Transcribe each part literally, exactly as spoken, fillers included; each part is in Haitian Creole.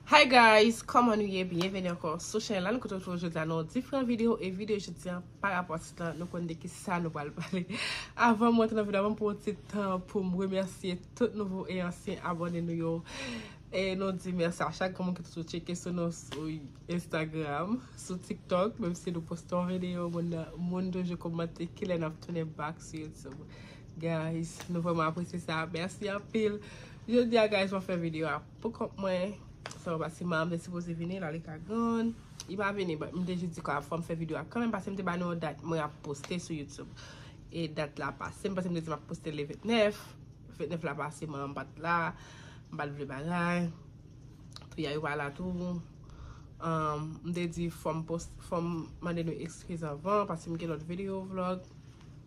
Hi guys, kòman nou ye? Byenveni ankò sou chanèl la. Nou kontan retwouve jodi a nan yon diferan videyo. E videyo jodi a, pa rapò a tit lan, nou konn de ki sa nou pral pale. Avan mwen antre nan videyo a, ban m pran yon ti tan pou m remèsye tout nouvo e ansyen abòne nou yo. E nou di mèsi a chak granmoun ki toujou tcheke sou nou sou Instagram, sou TikTok, menm si nou poste yon videyo, moun nan, moun toujou kòmante kilè n ap tounen back sou YouTube. Guys, nou vrèman apresye sa. Mèsi anpil. Jodi a, guys, mwen fè videyo a pou kont mwen. Sa paske manman m te sipoze vini la, li ka grann. Li pa vini, but m te jis di kwa fò m fè videyo a kanmenm, paske m te ba nou yon dat mwen ap poste sou YouTube. E dat la pase, m panse m te di m ap poste le vennèf. Vennèf la pase, manman m pa t la, m pa t vle bagay. Tou ya yo pa la tou. Um, m te di fò m post, fò m mande nou eskiz anvan, paske m gen lòt videyo vlog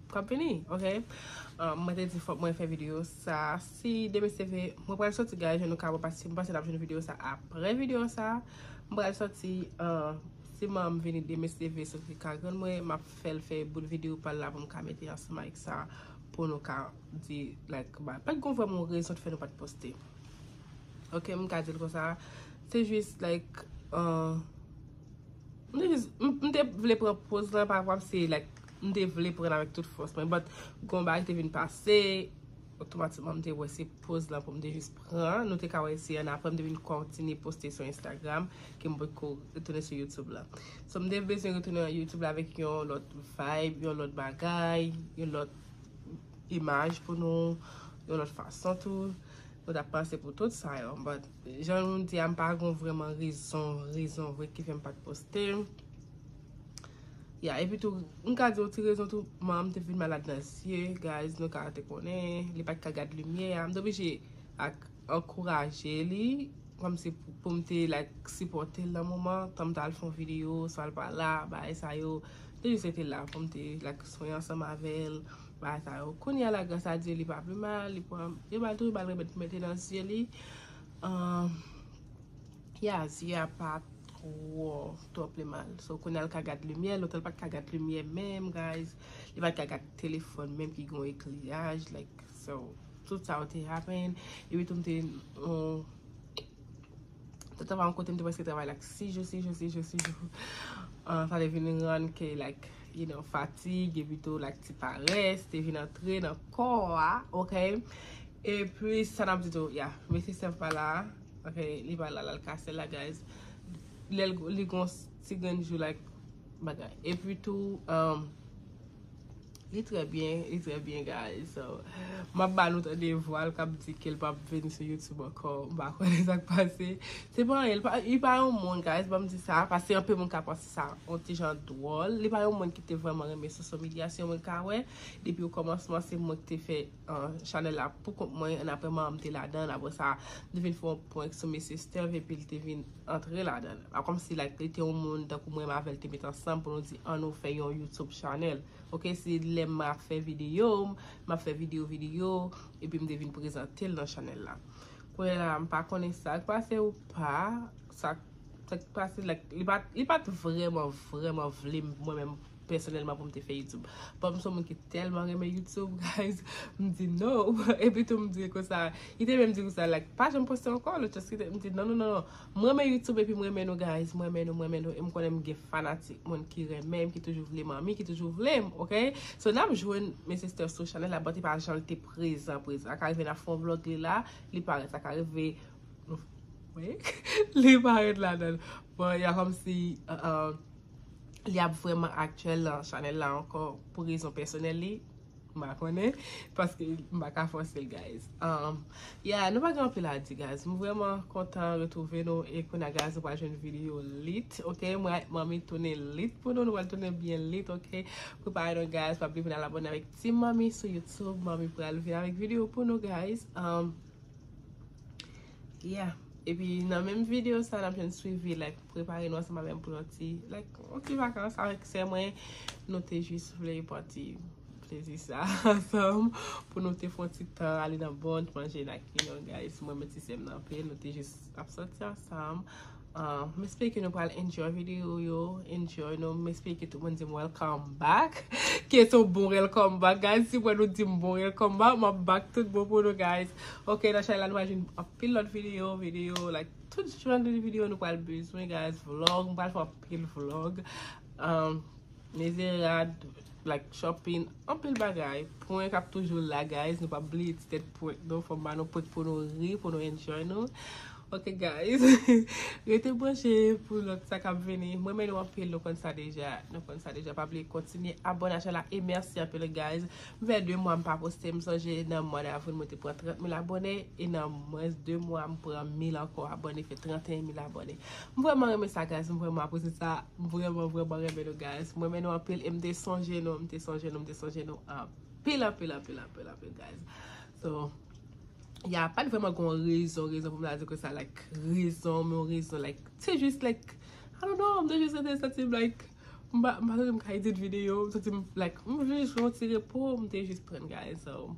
k ap vini, ok? Um, mwen te di fòk mwen fè videyo sa. Si demen se vre, mwen pral soti, guys, jan nou ka wè, paske m panse n ap jwenn videyo sa apre videyo sa. M pral soti, uh, si manman m vini demen se vre, soti ka grann mwen, m ap fè l fè bout videyo pa l la pou m ka mete ansanm avèk sa, pou nou ka di, like, ba, pa t gon vrèman rezon k fè nou pa t poste. Ok, m ka di l konsa. Se jis, like, uh, m te jis, m, m te vle pran poz lan, pa, pa se, like, m te vle pran avèk tout fòs mwen, but gon bagay te vin pase, otomatikman m te wè se poz lan pou m te jis pran. Nou te ka wè se annapre m te vin kontinye poste sou Instagram, ke m potko retounen sou YouTube la. So, m te bezwen retounen YouTube la avèk yon lòt vibe, yon lòt bagay, yon lòt imaj pou nou, yon lòt fason tou. Nou t ap panse pou tout sa yo. But, jan nou di a, m pa gon vrèman rezon, rezon vre ki fè m pa t poste. Ya, epi tou, m ka di yon ti rezon tou, manman m te vin malad nan zye, guys, nou ka te konnen, li pa t ka gad limyè a. M te oblije ak ankouraje li, kòmsi pou, pou m te, like, sipòte l nan moman, tan m t al fè yon videyo, swa l pa la, bagay sa yo. M te jis rete la pou m te, like, sonje ansanm avè l, bagay sa yo. Kounye a la, gras a Dye, li pa pi mal, li pran, li ba l tou, li ba l remèd pou mete nan zye li. Um, ya, zye a pa twò, twò pi mal. So, kounye a l ka gad limyè, lontan l pa t ka gad limyè menm, guys. Li pa t ka gad telefòn menm ki gon ekleraj, like, so, tout sa yo te happen. Epi tou m te, um, te travay yon kote, m te prèske travay, like, sis jou, sis jou, sis jou, sis jou. Ah, sa te vin rann ke, like, you know, fatig, epi tou, like, ti parès, te vin antre nan kò a, ok? Epi, sa n ap di tou, ya, mesye Steph pa la, ok? Li pa la, l al kase la, guys. Lè l, li gon ti grenn jou, like, bagay. Epi tou, um, li trè byen, li trè byen, guys. So, m ap ba nou tande vwa l k ap di ke l p ap vini sou YouTube ankò. M pa konnen sa k pase. Se pa anyen, li pa, li pa yon moun, guys, ban m di sa, paske anpil moun ka panse sa yon ti jan dwòl. Li pa yon moun ki te vrèman renmen social media, se yon moun ka wè, depi okòmansman, se mwen ki te fè, uh, chanèl la pou kont mwen, annapre manman m te ladan, apre sa, m te vin fè yon prank sou mesye Steph, epi l te vin antre ladan. A kòmsi, like, li te yon moun, tankou mwen, m avè l te met ansanm pou nou di, an nou fè yon YouTube channel. Ok, se lè m ap fè videyo, m ap fè videyo, videyo, epi m te vin prezante l nan chanèl la. Kounye a la, m pa konnen sa k pase ou pa, sa, sa k pase, like, li pa, li pa t vrèman, vrèman vle m, mwen menm, pèsonèlman pou m te fè YouTube. But m se yon moun ki tèlman renmen YouTube, guys, m di no. Epi tou m di konsa, li te menm di konsa, like, pa janm poste ankò, lòt chans ki te, m di non, non, non, non. M renmen YouTube epi m renmen nou, guys, m renmen nou, m renmen nou. E m konnen m gen fanatik, moun ki renmen m, ki toujou vle manmi, ki toujou vle m, ok? So, n ap jwenn mesye Steph sou chanèl la, but li pa jan l te prezan, prezan. Sa ka rive n ap fè yon vlog li la, li parèt, sa ka rive, wi, li parèt ladan. Bon, ya kòmsi, uh, uh, li ap vrèman aktyèl nan chanèl la ankò pou rezon pèsonèl li. M pa konnen, paske m pa ka fòse l, guys. Um, yeah, nou pa gen anpil a di, guys. M vrèman kontan retwouve nou e kounye a, guys, nou pral jwenn videyo lit, ok? Mwen ak manmi tounen lit pou nou, nou pral tounen byen lit, ok? Prepare nou, guys, pa bliye vin al abòne avèk Team Manmi sou YouTube. Manmi pral vin avèk videyo pou nou, guys. Um, Yeah. Epi nan menm videyo sa, n ap jwenn swivi, like, prepare nou ansanm avè m pou yon ti, like, yon ti vakans avèk sè mwen. Nou te jis vle pati plezi sa ansanm, pou nou te fè yon ti tan, ale nan brunch, manje, like, you know, guys, mwen, men ti sè m nan anpil, nou te jis ap sòti ansanm. Ah, m espere ke nou pral enjoy videyo yo, enjoy nou. M espere ke tout moun di m welcome back. Ke se yon bon welcome back, guys. Si mwen nou di m bon welcome back, m ap back tout bon pou nou, guys. Ok, nan chanèl la, nou va jwenn anpil lòt videyo, videyo, like, Tout jan de videyo nou pral bezwen, guys. Vlog, m pral fè anpil vlog. Um, Mezerad, like, shopping, anpil bagay. Prank ap toujou la, guys. Nou p ap bliye ti tèt prank, non. Fò m ba nou prank pou nou ri, pou nou enjoy nou. Ok, guys. Rete branche pou lòt sa k ap vini. Mwen renmen nou anpil, nou konn sa deja. Nou konn sa deja. Pa bliye kontinye abòne a chanèl la. E mèsi anpil, guys. M fè de mwa m pa poste, m sonje nan mwa davril mwen te pran trant mil abòne, e nan mwens de mwa m pran mil ankò abòne, fè tranteyen mil abòne. M vrèman renmen sa, guys, m vrèman apresye sa, m vrèman, vrèman renmen nou, guys. M renmen nou anpil, e m te sonje nou, m te sonje nou, m te sonje nou anpil, anpil, anpil, anpil, anpil, guys. So, ya, pa t vrèman gon rezon, rezon pou m ta di ke sa, like, rezon, men yon rezon, like, se jis, like, I don't know, m te jis rete santi m, like, m pa, m pa santi m ka edit videyo, m santi m, like, m vle jis yon ti repo, m te jis pran, guys, so,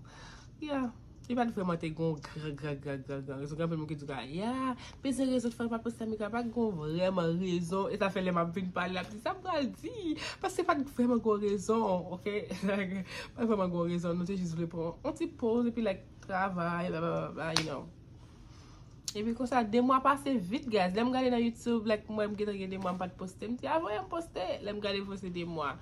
yeah. Li pa t vrèman te gon gran, gran, gran, gran, gran rezon. Gen anpil moun ki di, "Ya, bezwen rezon fè pa poste." Mika, pa t gon vrèman rezon. E sa fè lè m ap vin pale, l ap di, "Sa m pral di?" Paske pa t vrèman gon rezon, ok? Like, pa t vrèman gon rezon. Nou te jis vle pran yon ti poz, epi, like, travay, bla, bla, bla, bla, you know. Epi konsa, de mwa pase vit, guys. Lè m gade nan YouTube, like, mwen, m gentan gen de mwa m pa t poste. M di, "Avan yè m poste." Lè m gade, fò se de mwa.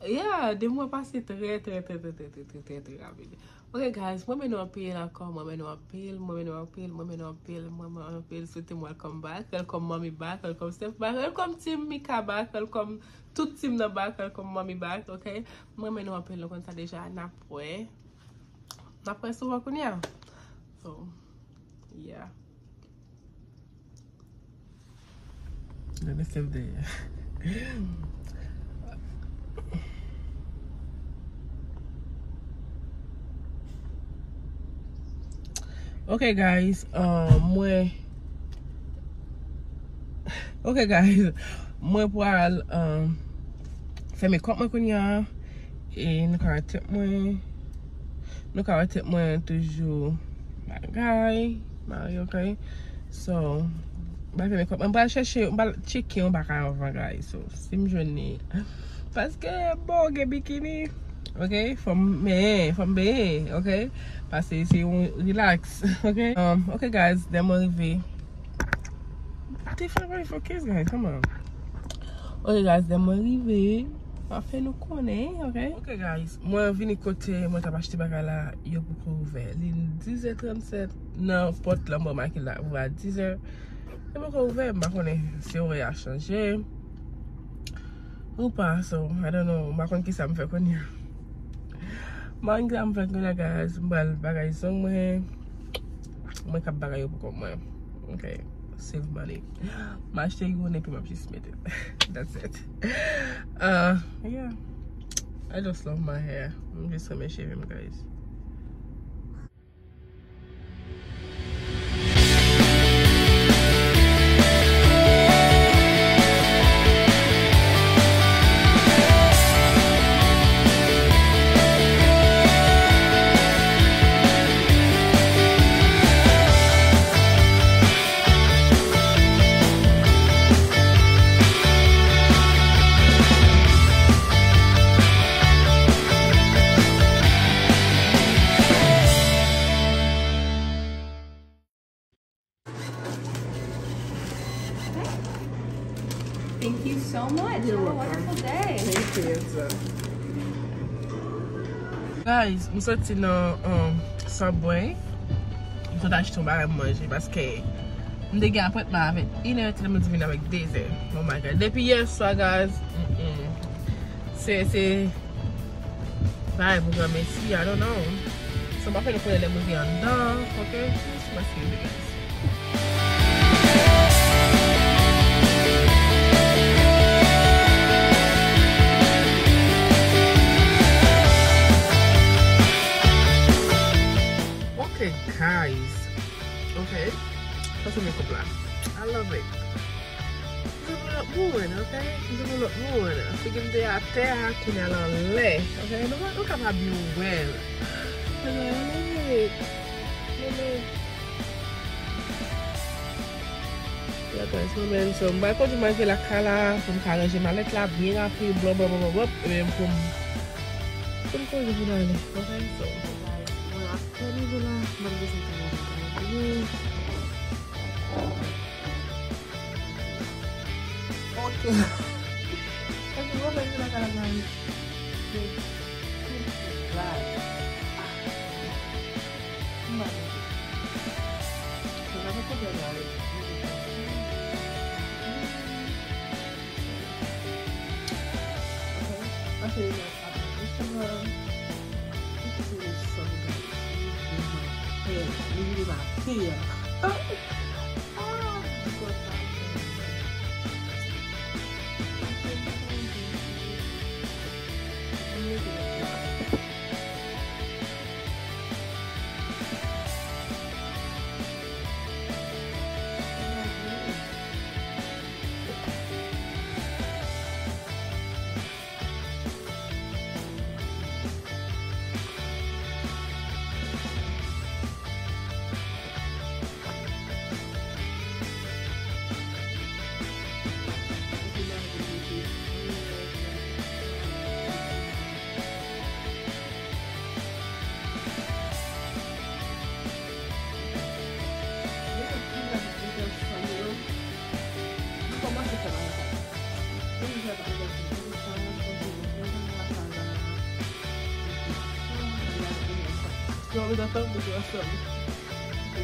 Yeah, de mwa pase trè, trè, trè rapid. Ok, guys, mwen renmen nou anpil ankò, mwen renmen nou anpil, mwen renmen nou anpil, mwen renmen nou anpil, mwen renmen nou anpil. Sweet Team, welcome back, welcome mommy back, welcome Steph back, welcome Team Mika back, welcome tout team nan back, welcome mommy back, ok? Mwen renmen nou anpil, nou konn sa deja, n ap wè. N ap wè souvan kounye a. So, yeah. Let me save the Ok, guys, um, mwen Ok, guys, mwen pral, um, fè makeup mwen kounye a. E nou ka wè tèt mwen. Nou ka wè tèt mwen toujou bagay. Mari, ok. So, m pral fè makeup mwen. M pral chèche, m pral tcheke yon bagay avan, guys. So, si m jwenn li. Paske, bon, gen bikini. Ok, fò m benyen, fò m benyen, ok? Paske se yon relax, ok? Um, ok, guys, lè mwen rive. Te fè mwen focus, guys, come on. Ok, guys, lè mwen rive, m ap fè nou konnen, ok? Ok, guys, mwen vini kote mwen t ap achte bagay la, yo poko ouvè. Li dizè trannsèt nan pòt la, m wè make la ouvè a dizè. Yo poko ouvè, m pa konnen si orè a chanje. Ou pa, so, I don't know, m pa konn kisa m fè kounye a. M pa konn kisa m fè kounye a, guys. M pral bagay zong mwen. Mwen k ap bagay yo pou kò mwen. Ok. Save money. M achte youn epi m ap jis mete. That's it. Uh, yeah. I just love my hair. M jis renmen cheve m, guys. Thank you so much. You're welcome. Have a wonderful day. Thank you. Guys, m soti nan, um, Subway. M sot achte yon bagay m manje paske m te gen apwentman avèk inè, ti lè m di vin avèk dezè. Oh my God. Depi yè swa, guys, mm-mm. Se, se bagay pou granmesi, I don't know. So, m ap fè nou konnen lè m rive anndan, ok? Let's see what's here, guys. Ok, guys. Ok. Sa se makeup la. I love it. M se yon lòt moun, ok? M se yon lòt moun. Figi m te atè a, kounye a l anlè. Ok? Nou, nou kapab yon wè l. I love it. I love it. Yeah, guys, mwen menm, so, m pral kondui m al rive lakay la, pou m ka ranje malèt la, byen rapid, blòp, blòp, blòp, blòp, epi pou m, pou m kondui pou m ale. Ok, so, mwen ap fè rive la, m ap desann kamera pou m vini. Èske w ap fè lakay la, guys? Se tout rad. Ah. M pa mete. Se pa pou kote la, wi. Ok. Pase nan Instagram. Li se le sòl, guys. Li vin make. Li vin make. Ah, m kontan. Yo, mi ta tankou pwason. Yo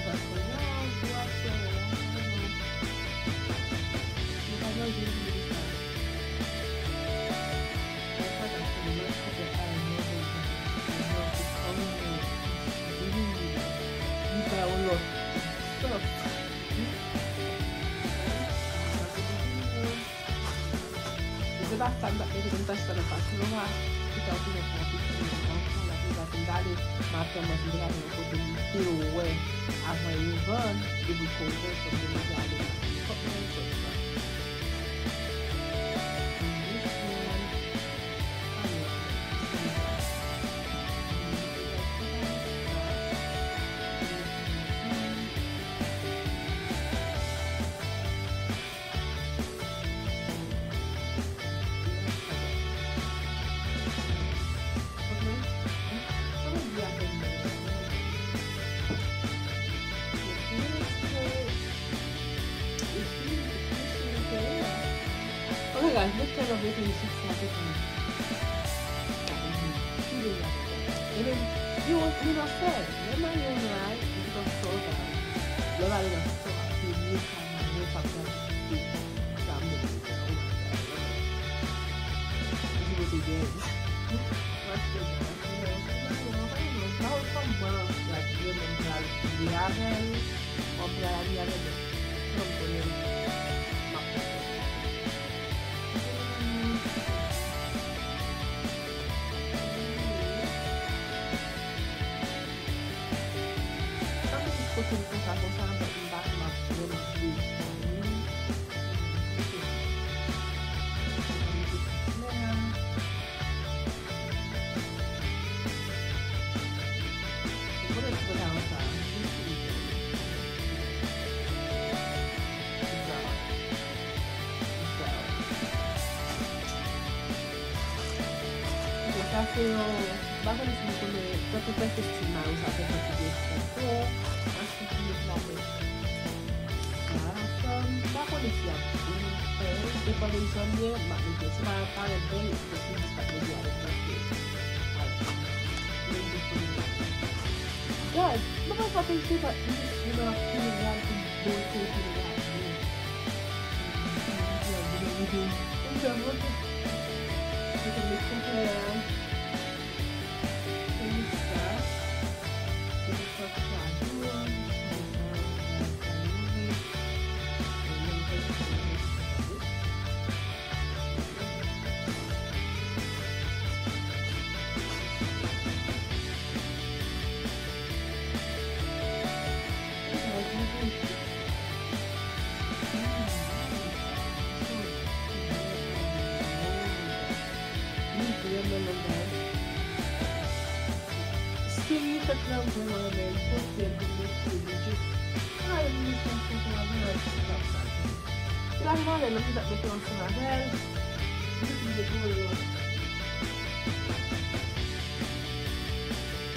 pa manje vye sa. Yo pa ta fè lòt kote a yon bon jan. Yon bon kote kòm li, li ba yon lòt sans. Se pa sa m t ap mete, men m ta chita nan fason an la. Chita ou tounen pou yon pitit, men bon, sa la, m ta fin gade, m ap tann mwen fin gade yon kote m te wè avan yo vann, epi kouvè, so m te mete ale nan fòk mwen sòt sa. And this one, I love it. This one is awesome. Ok, guys, mwen tèlman bezwen jis sa pou mwen. Ki bezwen sa? E men, you won't, you don't say. Lè m ale online, you don't show that. Lè m ale nan store, premye sa mwen wè k ap gade se sa m mete. Oh my God, oh my God. Mwen se pote bèl. Mwen achte sa. Mwen pa wè kòman, like, vreman m pral viv avè l. Mwen pral viv avè l. Kòm konnen m ap Sa se jis kote m konsa, konsa, but m pa konn ap vreman bezwen li. Mwen konnen ti pantalon sa, jis li. Sa. Ok, sa se yon, m pa konnen si nou konnen, tankou prèske stil mayo sa, se yon ti de fon. Ansuit, m met ladan sa ansanm. M pa konnen si y ap byen fè, depann de jan l ye, m ap mete. Si pa parèt bèl, epi jis ap mete avèk nan fè. Ala. Men m jis konnen. Guys, mwen pa sa fè se pa inisyon nan ap pile rad pou bote pile rad. Li vrèman long, guys. Seri fèt la, m vrèman renmen l. Pote l pou mete li jis. Ay, m li fè foto avè l, ti kap sa. Ti la vin avè l, m li t ap mete ansanm avè l. Li te pi de gwo yo.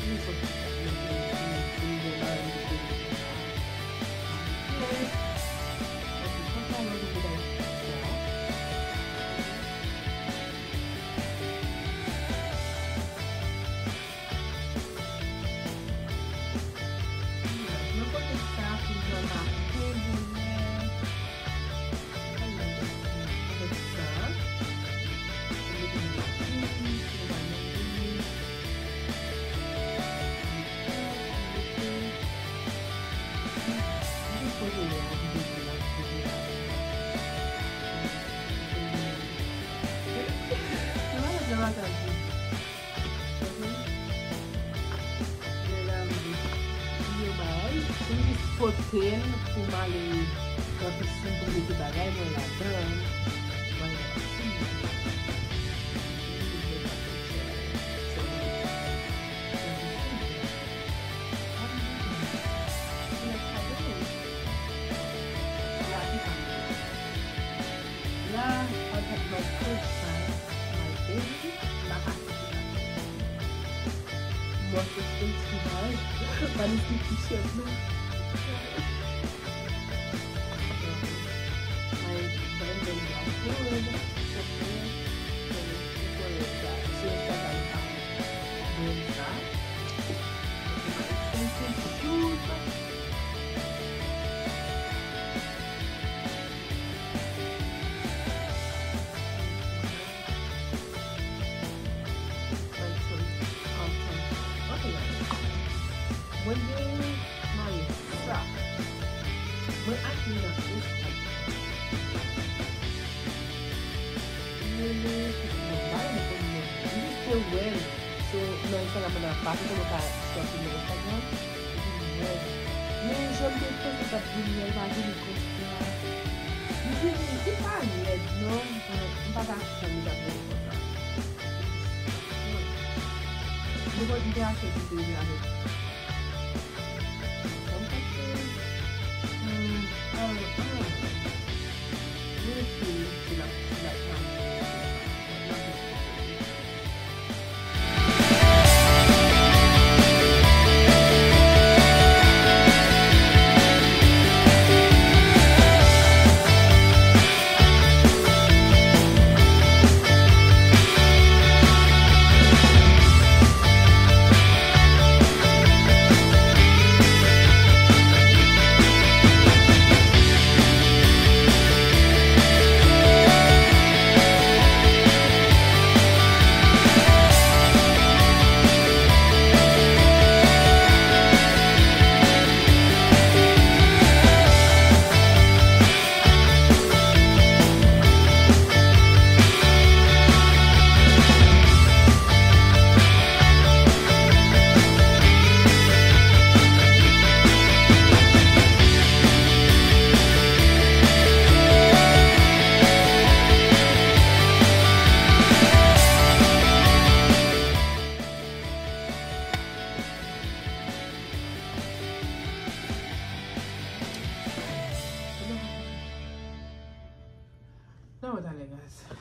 Li fè ti kap mete l, ti, ti gwo bagay li te mete sa. Ok. Epi pantalon li te bay sa. Pote l pou m ale nan pisin pou m mete bagay mwen ladan. Mwen nan pisin. La, I got my first time, my baby, my husband. Mwen se festival, pa li ki t-shirt nan. My random black hood, so, so, so, so, so, so, so, so, so, so, Mwen gen mari sa. Mwen achte nan Instagram. Mwen gen mari mwen konn mwen. Li te wè l. So, nan Instagram mwen nan pa poko nou ka sòti nan Instagram. Epi mwen, men jan m te panse t ap vini an, l pa vini konsa. Li vini, li pa lèd non, men m pa t atann li t ap vini konsa. Nou konn, m te achte ti vini avèk. Sa m panse, hmm, ah, ah. Mwen se, se la, se la, Nan wè talè, guys.